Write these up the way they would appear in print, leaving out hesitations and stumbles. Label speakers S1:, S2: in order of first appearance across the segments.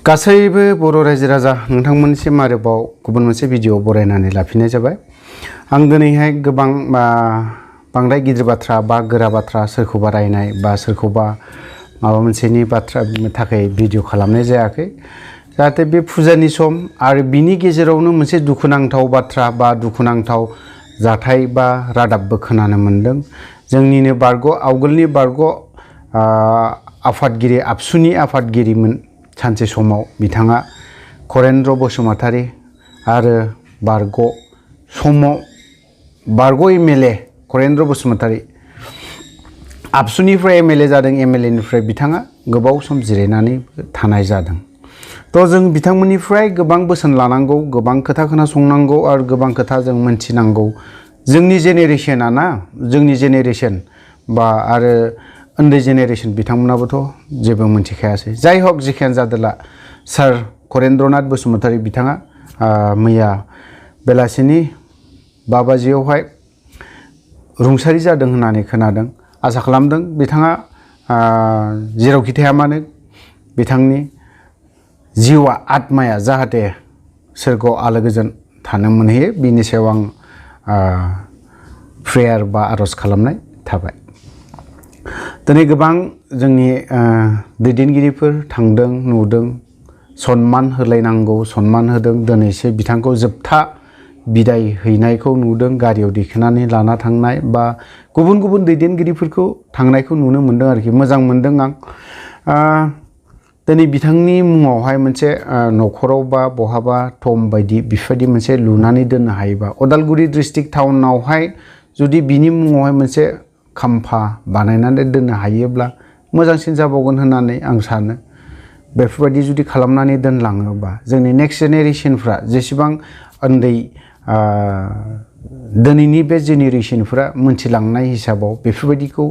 S1: गासैबो बर' रायजो राजा नोंथांमोननिसिम आरोबाव गुबुन मोनसे भिडिअ बरायनानै लाफिननाय जाबाय। आं दिनैहाय गोबां बांद्राय गिदिर बाथ्रा बा गोरा बाथ्रा सोरखौबा रायनाय बा सोरखौबा माबा मोनसेनि बाथ्रा थाखाय भिडिअ खालामनाय जायाखै। जाहाथे बे फुजानि सम आरो बिनि गेजेरावनो मोनसे दुखुनांथाव बाथ्रा बा दुखुनांथाव जाथाय बा रादाबबो खोनानो मोनदों। जोंनिनो बारग' आवगोलनि बारग' आफादगिरि आबसुनि आफादगिरिमोन। सानसे समाव बिथाङा करेन्द्र बसुमतारी आरो बारग' समाव बारग' एमएलए करेन्द्र बसुमतारी आबसुनिफ्राय एमएलए जादों। एमएलए निफ्राय बिथाङा गोबाव सम जिरायनानै थानाय जादों। तो जों बिथांमोननिफ्राय गोबां बोसोन लानांगौ, गोबां खोथा खोनासंनांगौ आरो गोबां खोथा जों मोनथिनांगौ। जोंनि जेनेरेशना ना, जोंनि जेनेरेशन बा आरो उन्दै जेनेरेशन बिथांमोनाबोथ' जेबो मोनथिखायासै। जाय हक जिखियानो जादोला सार करेन्द्रनाथ बसुमतारी बिथाङा मैया बेलासिनि 5 बाजियावहाय रुंसारि जादों होननानै खोनादों। आसा खालामदों बिथाङा जेरावखि थाया मानो बिथांनि जिउआ आत्माया जाहाथे सोरगोआव आलो गोजोन थानो मोनहैयो, बिनि सायाव आं प्रेयार बा आरज खालामनाय थाबाय। दिनै गोबां जोंनि दैदेनगिरिफोर थांदों, नुदों, सन्मान होलायनांगौ सन्मान होदों। दिनैसो बिथांखौ जोबथा बिदाय हैनायखौ नुदों, गारियाव दैखोनानै लाना थांनाय बा गुबुन गुबुन दैदेनगिरिफोरखौ थांनायखौ नुनो मोनदों आरोखि। मोजां मोनदों आं। दिनै बिथांनि मुङावहाय मोनसे न'खराव बा बहाबा टम बायदि बेफोरबायदि मोनसे लुनानै दोननो हायोबा, उदालगुरि डिस्ट्रिक्ट टाउनावहाय जुदि बिनि मुङावहाय मोनसे खाम्फा बानायनानै दोननो हायोब्ला मोजांसिन जाबावगोन होननानै आं सानो। बेफोरबायदि जुदि खालामनानै दोनलाङोबा जोंनि नेक्स्ट जेनेरेशनफ्रा जेसेबां उन्दै दिनैनि बे जेनेरेशनफ्रा मोनथिलांनाय हिसाबाव बेफोरबायदिखौ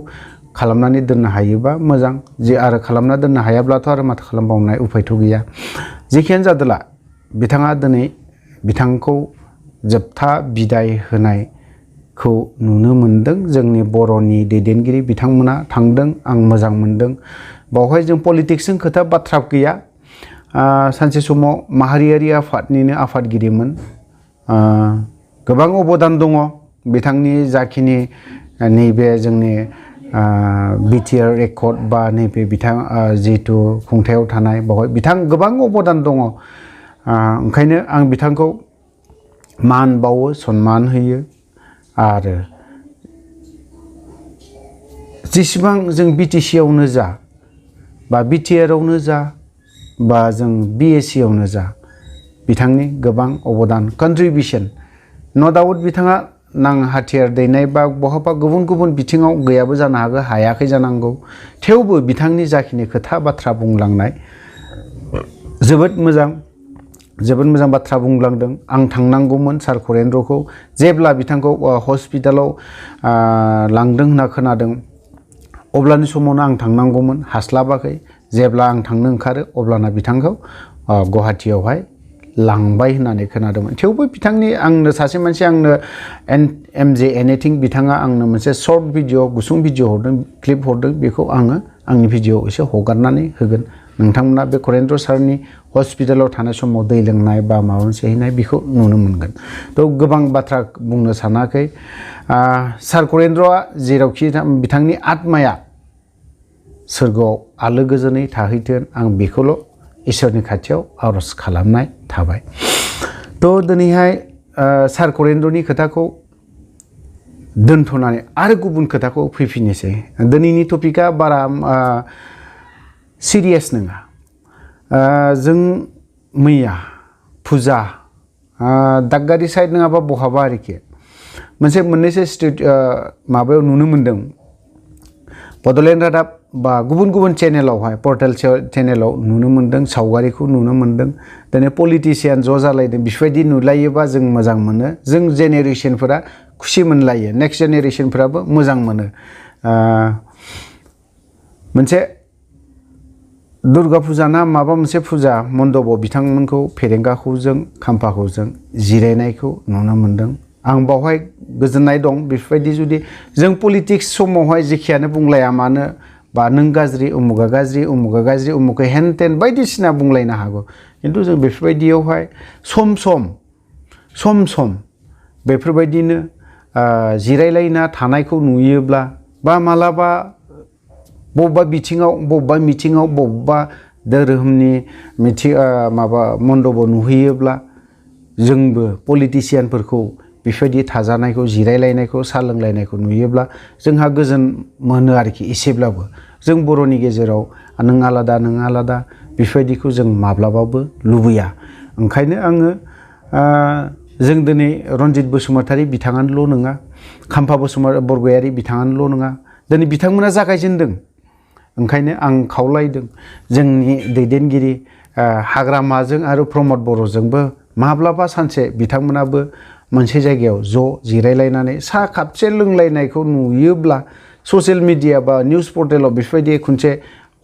S1: खालामनानै दोननो हायोबा मोजां। जे आरो खालामना दोननो हायाब्लाथ' आरो माथो खालामबावनाय उफायथ' गैया। जेखियानो जादोला बिथाङा दिनै बिथांखौ जोबथा बिदाय होनायखौ नुनो मोनदों। जोंनि बर'नि दैदेनगिरि बिथांमोना थांदों, आं मोजां मोनदों। बावहाय जों पलिटिक्सजों खोथा बाथ्रा गैया। सानसे समाव माहारियारि आफादनिनो आफादगिरिमोन। गोबां अबदान दङ बिथांनि जाखिनि नैबे जोंनि बिटिआर रेकर्ड बा नैबे बिथां जिहेतु खुंथायाव थानाय बावहाय बिथां गोबां अबदान दङ। ओंखायनो आं बिथांखौ मान बावो, सन्मान होयो। आरो जेसेबां जों बिटिसि आवनो जा बा बिटिआर आवनो जा बा जों बिएसि आवनो जा बिथांनि गोबां अबदान कन्ट्रिबिउसन न' डाउट बिथाङा हाथियार दैनाय बा बहाबा गुबुन गुबुन बिथिङाव गैयाबो जानो हागौ, हायाखै जानांगौ। थेवबो बिथांनि जाखिनि खोथा बाथ्रा बुंलांनाय जोबोद मोजां बाथ्रा बुंलांदों। आं थांनांगौमोन सार करेन्द्रखौ जेब्ला बिथांखौ हस्पिटालाव लांदों होनना खोनादों, अब्लानि समावनो आं थांनांगौमोन, हास्लाबाखै। जेब्ला आं थांनो ओंखारो अब्लाना बिथांखौ गुवाहाटीयावहाय लांबाय होननानै खोनादोंमोन। थेवबो बिथांनि आंनो सासे मानसि आंनो एमजे एनिथिं बिथाङा आंनो मोनसे सर्ट भिडिअ गुसुं भिडिअ हरदों, क्लिप हरदों। बेखौ आङो आंनि भिडिअ एसे हगारनानै होगोन। नोंथांमोना बे करेन्द्र सारनि हस्पिटालाव थानाय समाव दै लोंनाय बा माबा मोनसे हैनाय बेखौ नुनो मोनगोन। थ' गोबां बाथ्रा बुंनो सानाखै। सार करेन्द्रआ जेरावखि बिथांनि आत्माया सोरगोआव आलो गोजोनै थाहैथों, आं बेखौल' इसोरनि खाथियाव आरज खालामनाय थाबाय। थ' दिनैहाय सार करेन्द्रनि खोथाखौ दोनथ'नानै आरो गुबुन खोथाखौ फैफिननोसै। दिनैनि टपिकआ बारा सिरियास नङा। जों मैया फुजा दागगारि साइड नङाबा बहाबा आरोखि मोननैसो माबायाव नुनो मोनदों। बड'लेण्ड रादाब बा गुबुन गुबुन चेनेलावहाय पर्टेल चेनेलाव नुनो मोनदों, सावगारिखौ नुनो मोनदों। दिनै पलिटिसियान ज' जालायदों। बेफोरबायदि नुलायोबा जों मोजां मोनो। जों जेनेरेशनफोरा खुसि मोनलायो, नेक्स्ट जेनेरेशनफोराबो मोजां मोनो। मोनसे दुर्गा फुजा ना माबा मोनसे फुजा मण्डपाव बिथांमोनखौ फेरेंगाखौ जों खाम्फाखौ जों जिरायनायखौ नुनो मोनदों। आं बावहाय गोजोननाय दं। बेफोरबायदि जुदि जों पलिटिक्स समावहाय जेखियानो बुंलाया मानो बा नों गाज्रि उमुगा गाज्रि उमुखै हेन तेन बायदिसिना बुंलायनो हागौ खिन्थु जों बेफोरबायदियावहाय सम सम बेफोरबायदिनो जिरायलायना थानायखौ नुयोब्ला बा मालाबा बबेबा मिथिङाव बबेबा धोरोमनि माबा मन्दबाव नुहैयोब्ला जोंबो पलिटिसियानफोरखौ बेफोरबायदि थाजानायखौ जिरायलायनायखौ साहा लोंलायनायखौ नुयोब्ला जोंहा गोजोन मोनो आरोखि एसेब्लाबो जों बर'नि गेजेराव नों आलादा बेफोरबायदिखौ जों माब्लाबाबो लुबैया ओंखायनो आङो जों दिनै रन्जित बसुमतारी बिथाङानोल' नङा खाम्फा बरगयारी बिथाङानोल' नङा दिनै बिथांमोना जागायजेनदों ओंखायनो आं खावलायदों जोंनि दैदेनगिरि हाग्रामाजों आरो प्रमद बर'जोंबो माब्लाबा सानसे बिथांमोनाबो मोनसे जायगायाव ज' जिरायलायनानै साहा कापसे लोंलायनायखौ नुयोब्ला ससियेल मिडिया बा निउस पर्टेलाव बेफोरबायदि खनसे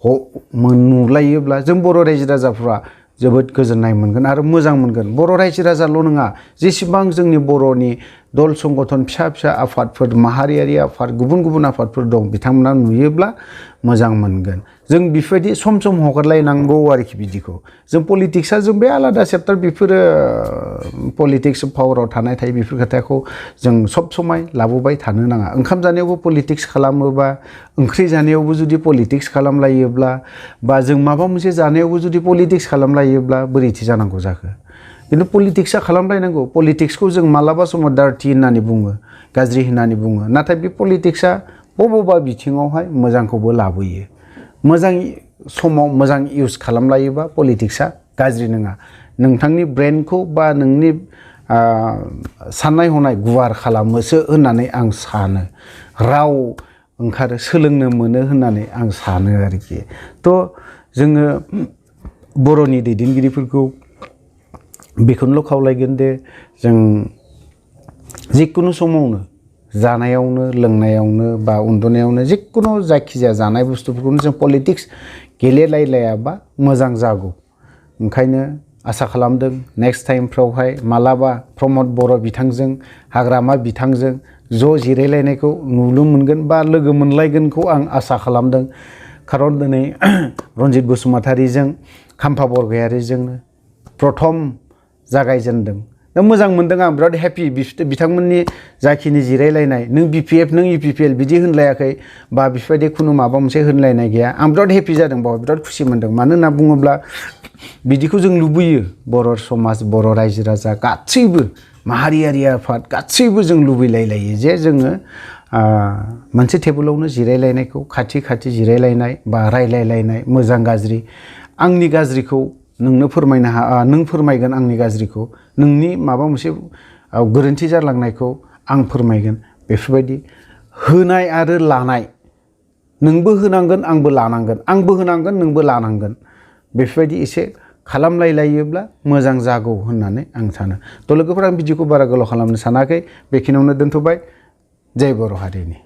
S1: नुलायोब्ला जों बर' रायजो राजाफ्रा जोबोद गोजोननाय मोनगोन आरो मोजां मोनगोन बर' रायजो राजाल' नङा जेसेबां जोंनि बर'नि दल संगठन फिसा आफादफोर माहारियारि आफाद गुबुन आफादफोर दं बिथांमोना नुयोब्ला मोजां मोनगोन जों बेफोरबायदि सम हगारलायनांगौ आरोखि बिदिखौ जों पलिटिक्सआ जों बे आलादा चेप्टार बेफोरो पलिटिक्स पावाराव थानाय थायो बेफोर खोथाखौ जों सब समाय लाबोबाय थानो नाङा ओंखाम जानायावबो पलिटिक्स खालामोबा ओंख्रि जानायावबो जुदि पलिटिक्स खालामलायोब्ला बा जों माबा मोनसे जानायावबो जुदि पलिटिक्स खालामलायोब्ला बोरैथि जानांगौ जाखो खिन्थु पलिटिक्सआ खालामलायनांगौ पलिटिक्सखौ जों मालाबा समाव डार्टि होननानै बुङो गाज्रि होननानै बुङो नाथाय बे पलिटिक्सआ बबेबा बिथिङावहाय मोजांखौबो लाबोयो मोजां समाव मोजां इउज खालामलायोबा पलिटिक्सआ गाज्रि नङा नोंथांनि ब्रेनखौ बा नोंनि साननाय हनाय गुवार खालामोसो होननानै आं सानो राव ओंखारो सोलोंनो मोनो होननानै आं सानो आरोखि थ' जोङो बर'नि दैदेनगिरिफोरखौ बेखौनोल' खावलायगोन दे जों जिखुनु समावनो जानायावनो लोंनायावनो बा उन्दुनायावनो जिखुनु जायखिजाया जानाय बुस्थुफोरखौनो जों पलिटिक्स गेलेलायलायाबा मोजां जागौ ओंखायनो आसा खालामदों नेक्स्ट टाइमफ्रावहाय मालाबा प्रमद बर' बिथांजों हाग्रामा बिथांजों ज' जिरायलायनायखौ नुनो मोनगोन बा लोगो मोनलायगोनखौ आं आसा खालामदों खारन दिनै रन्जित बसुमतारीजों खाम्फा बरगयारीजोंनो प्रथम जागायजेनदों दा मोजां मोनदों आं बिराद हेपि बिथांमोननि जाखिनि जिरायलायनाय नों BPF नों UPPL बिदि होनलायाखै बा बेफोरबायदि खुनु माबा मोनसे होनलायनाय गैया आं बिराद हेपि जादों बाव बिराद खुसि मोनदों मानो होनना बुङोब्ला बिदिखौ जों लुबैयो बर' समाज बर' रायजो राजा गासैबो माहारियारि आफाद गासैबो जों लुबैलायलायो जे जोङो मोनसे टेबोलावनो जिरायलायनायखौ खाथि जिरायलायनाय बा रायलायलायनाय मोजां गाज्रि आंनि गाज्रिखौ नोंनो फोरमायनो नों फोरमायगोन आंनि गाज्रिखौ नोंनि माबा मोनसे गोरोन्थि जालांनायखौ आं फोरमायगोन बेफोरबायदि होनाय आरो लानाय नोंबो होनांगोन आंबो लानांगोन आंबो होनांगोन नोंबो लानांगोन बेफोरबायदि एसे खालामलायलायोब्ला मोजां जागौ होननानै आं सानो थ' लोगोफोर आं भिडिअखौ बारा गोलाव खालामनो सानाखै बेखिनियावनो दोनथ'बाय जय बर' हारिनि